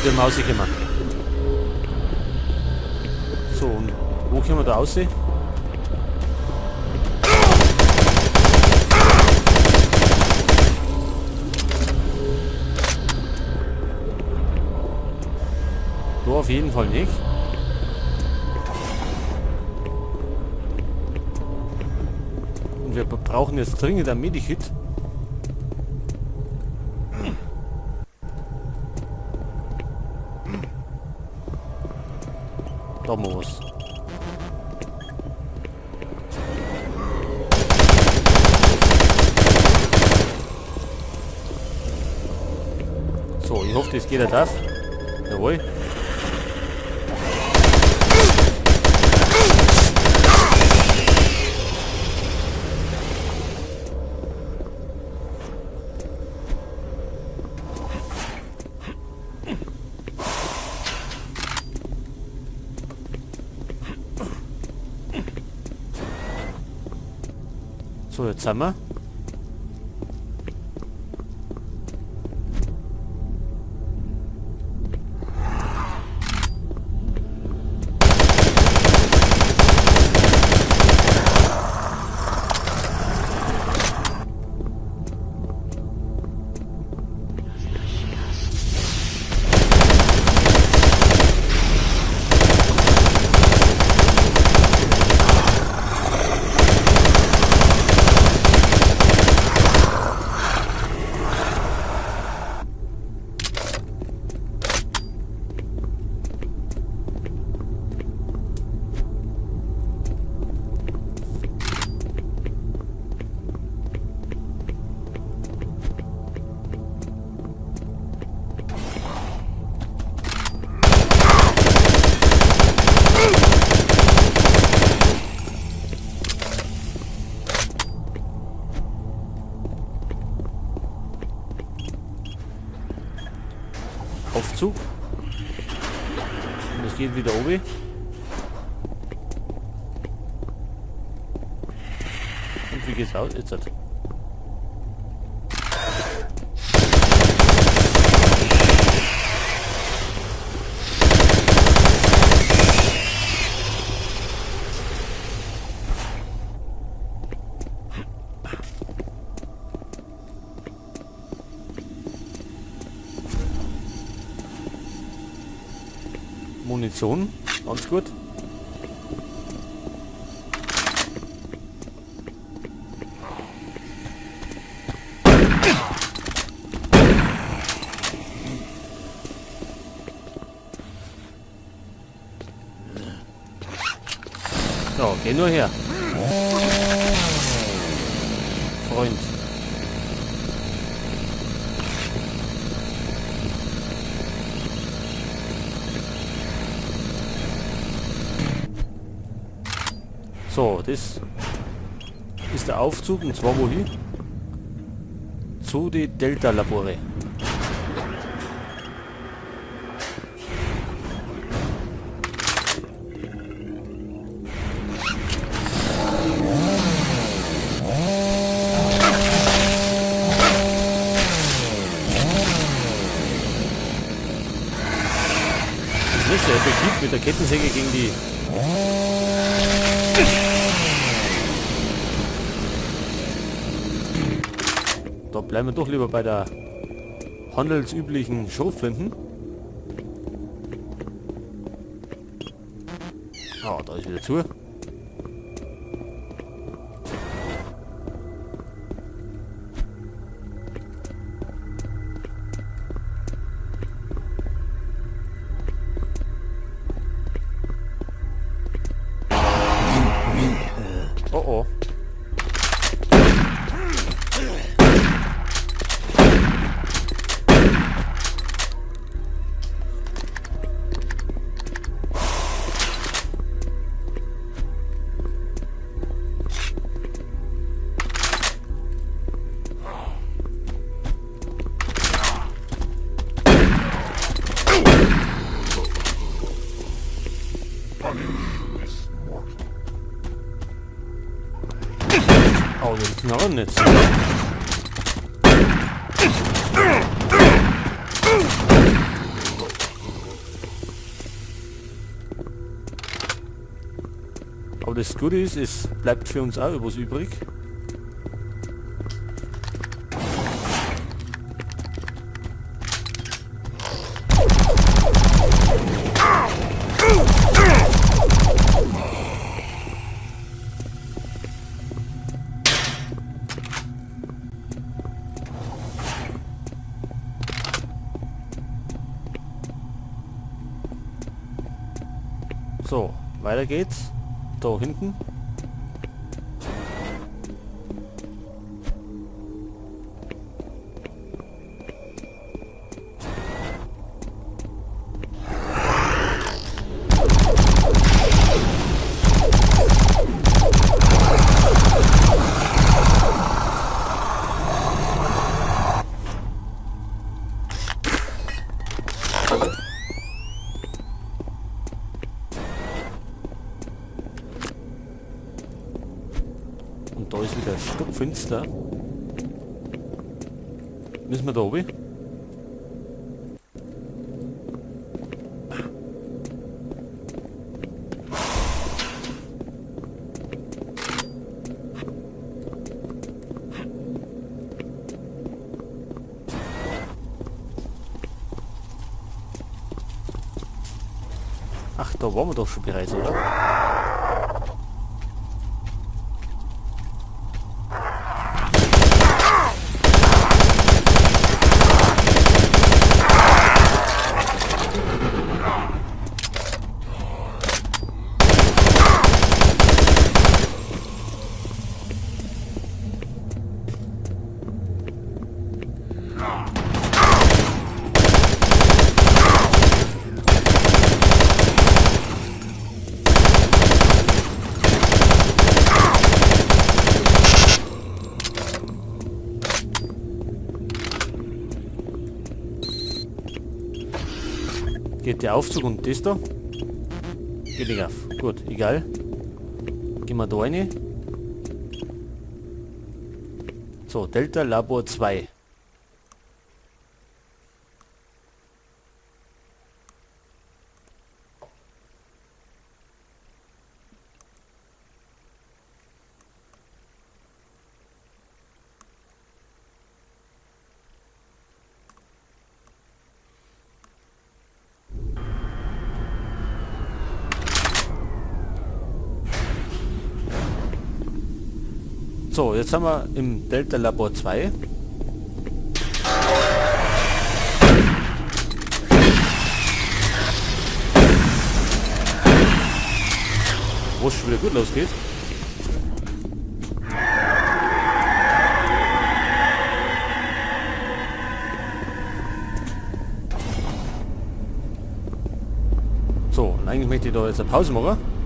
Dürfen wir rauskommen. So, und wo können wir da raus? Da auf jeden Fall nicht. Und wir brauchen jetzt dringend ein Medikit. Da haben wir was. So, ich hoffe, das geht jetzt auf. Jawohl. So, jetzt haben wir. Aufzug. Und es geht wieder oben. Und wie geht's aus? Jetzt hat. Munition, ganz gut. So, geh nur her. Freund. So, das ist der Aufzug, und zwar wohin? Zu den Delta-Labore. Ist nicht so effektiv mit der Kettensäge gegen die... Da bleiben wir doch lieber bei der handelsüblichen Schrotflinten. Ah, da ist wieder zu. Oh oh. Oh, den Knarren jetzt. das Gute ist, es bleibt für uns auch etwas übrig. So, weiter geht's. Da hinten. Und da ist wieder stockfinster. Müssen wir da oben? Ach, da waren wir doch schon bereits, oder? Geht der Aufzug und das da? Geht nicht auf. Gut, egal. Gehen wir da rein. So, Delta Labor 2. So, jetzt haben wir im Delta Labor 2. Wo es schon wieder gut losgeht. So, und eigentlich möchte ich da jetzt eine Pause machen.